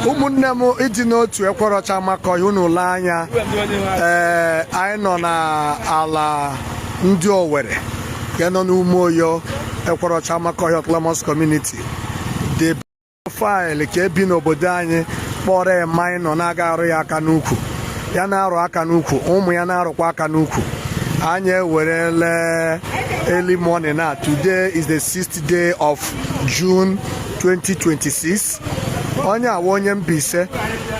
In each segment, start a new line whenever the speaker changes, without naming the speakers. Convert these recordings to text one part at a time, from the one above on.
Ụmụnne m, ịdị n'otu Ekwereọcha Amakọhịa, unu lee anya. Ee, anyị nọ n'ala ndị Owere nke nọ n'Umeoyo, Ekwereọcha Amakọhịa Autonomous Community. The pedophile ka ebi n'obodo anyị kpọrọ ema anyị nọ na-aga arụ ya aka n'ukwu, ya na-arụ aka n'ukwu, ụmụ ya na-arụkwa aka n'ukwu. Anyị ewerele early morning na today is the 6th day of June 2026. Onye awa onye Mbaise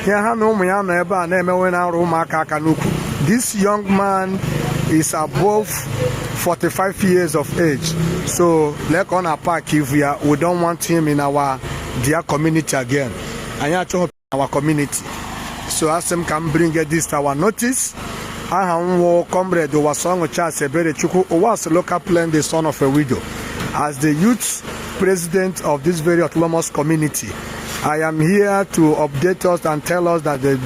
ya, ha na ụmụ ya nọ ebe a na-emewe na-arụ ụmụaka aka n'ukwu. This young man is above 45 years of age, so lee ka ọ na-pack ivu ya. We don't want him in our dear community again. Anyị achọghị our community. So asị m ka m bring this to our notice. Aha m wụ Comrade Ụwasọṅụ Charles Eberechukwu Ụwas, local plan, the son of a widow. As the youth president of this very autonomous community, I am here to update us and tell us that the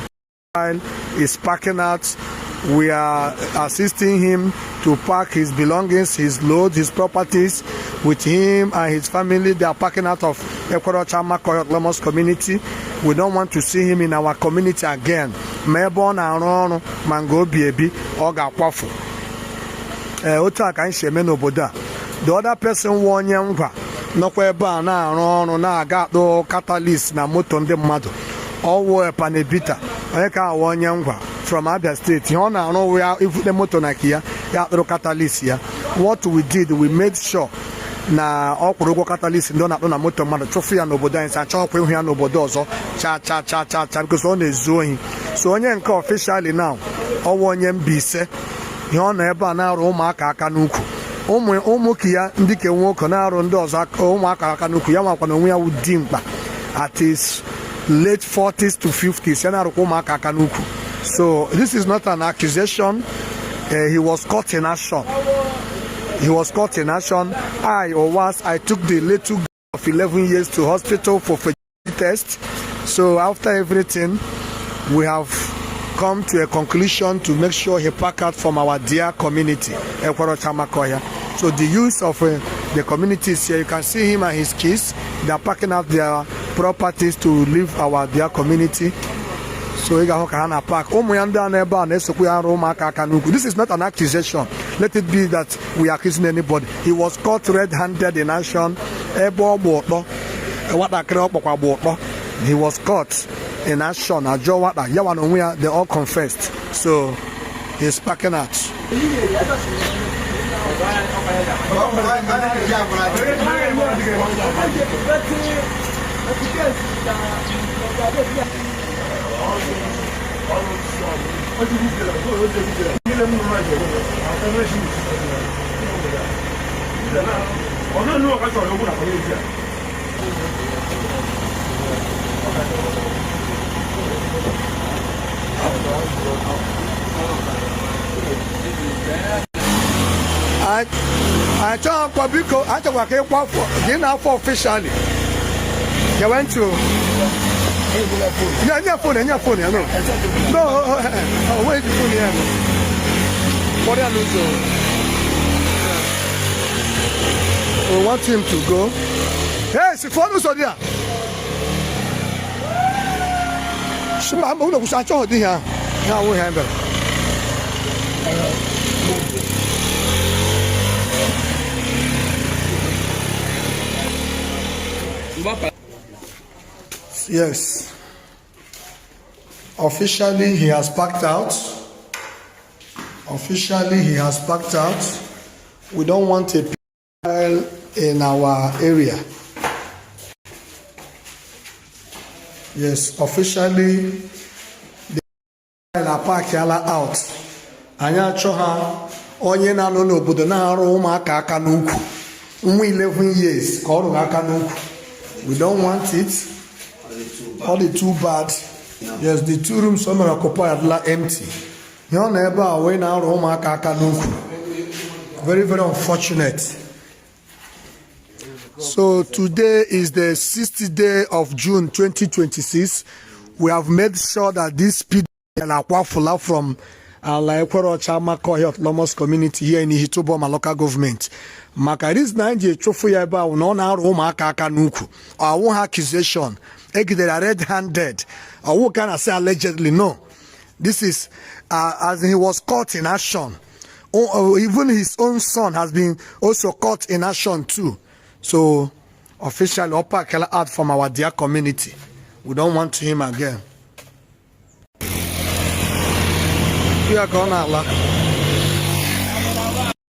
file is packing out. We are assisting him to pack his belongings, his load, his properties with him and his family. They are packing out of Ekwereọcha Amakọhịa Autonomous Community. We don't want to see him in our community again. Ma ebe ọ na-arụ ọrụ, ma nga obi ebi, ọ ga-akwafu. Ee, otu a ka anyị si eme n'obodo a. The other person wụ onye Ngwa nọkwa ebe a na-arụ ọrụ, na-aga akpụ catalyst na moto ndị mmadụ. Ọwụ panel beater. Onye ka awụ onye Ngwa from Abia State. Ihe ọ na-arụ ya, ivute moto na nke ya, ya akpụrụ catalyst ya. What we did, we made sure na ọ kwụrụ ụgwọ catalyst ndị ọ na-akpụ na moto mmadụ, chụfụ ya n'obodo anyị, sị achọghịkwa ịhụ ya n'obodo ọzọ cha cha cha cha cha, because ọ na-ezu ohi. So onye nke officially now, ọwụ onye Mbaise. Ihe ọ nọ ebe a na-arụ ụmụaka aka n'ukwu, ụmụ ụmụ ka ya ndị ke nwoke na-arụ ndị ọzọ ụmụaka aka n'ukwu. Ya nwakwa na onwe ya wụ dimkpa at his late 40s to 50s, ya na-arụkwa ụmụaka aka n'ukwu. So this is not an accusation. He was caught in action. He was caught in action. I or was I took the little girl of 11 years to hospital for fertility test. So after everything, we have come to a conclusion to make sure he pack out from our dear community, Ekwereọcha Amakọhịa. So the youth of the communities here, you can see him and his kids. They are packing out their properties to leave our dear community. So ị ga-ahụ ka ha na pack. Ụmụ ya ndị a nọ ebe a na-esokwa ya arụ ụmụaka aka n'ukwu. This is not an accusation. Let it be that we are accusing anybody. He was caught red-handed in action. Ebe ọ gba ụtọ, nwatakịrị ọ kpọkwa gba ụtọ. He was caught in action. Ajọ nwata ya nwa na onwe ya, they all confessed. So he's packing out. Achọghịkwa, biko, achọkwa ka ịkwa afọ gị na-afọ officially. Gewe ntị o. Nye nye phone, nye phone ya. No, no, o nweghị phone ya nọ. Kpọrọ ya n'ụzọ. We want him to go. Hey, si fụọ n'ụzọ dị a. Mba, mba, ụlọ kwụsị, achọghị dị ha. Ha awụghị ha bịara. Yes. Officially, he has packed out. Officially, he has packed out. We don't want a pile in our area. Yes, officially, the pile pakiala out. Anyị achọ ha onye na-anọ n'obodo na-arụ ụmụaka aka n'ukwu. Nwa 11 years ka ọ rụrụ aka n'ukwu. We don't want it. All the too bad. Yes, the two rooms o mere occupy adịla empty. Ihe ọ nọ ebe a wee na-arụ ụmụaka aka n'ukwu. Very, very unfortunate. So today is the 6th day of June 2026. We have made sure that this PDL akwafula from ala Ekwereọcha Amakọhịa Autonomous Community here in Ihitte Uboma local government. Maka reason anyị ji echụfụ ya ebe ahụ na ọ na-arụ ụmụaka aka n'ukwu. Ọwụ ha accusation. Egidere red handed. Ọwụ ka na say allegedly, no. This is as he was caught in action. Oh, even his own son has been also caught in action too. So officially, ọ packela out from our dear community. We don't want him again. Ya ka ọ na-ala.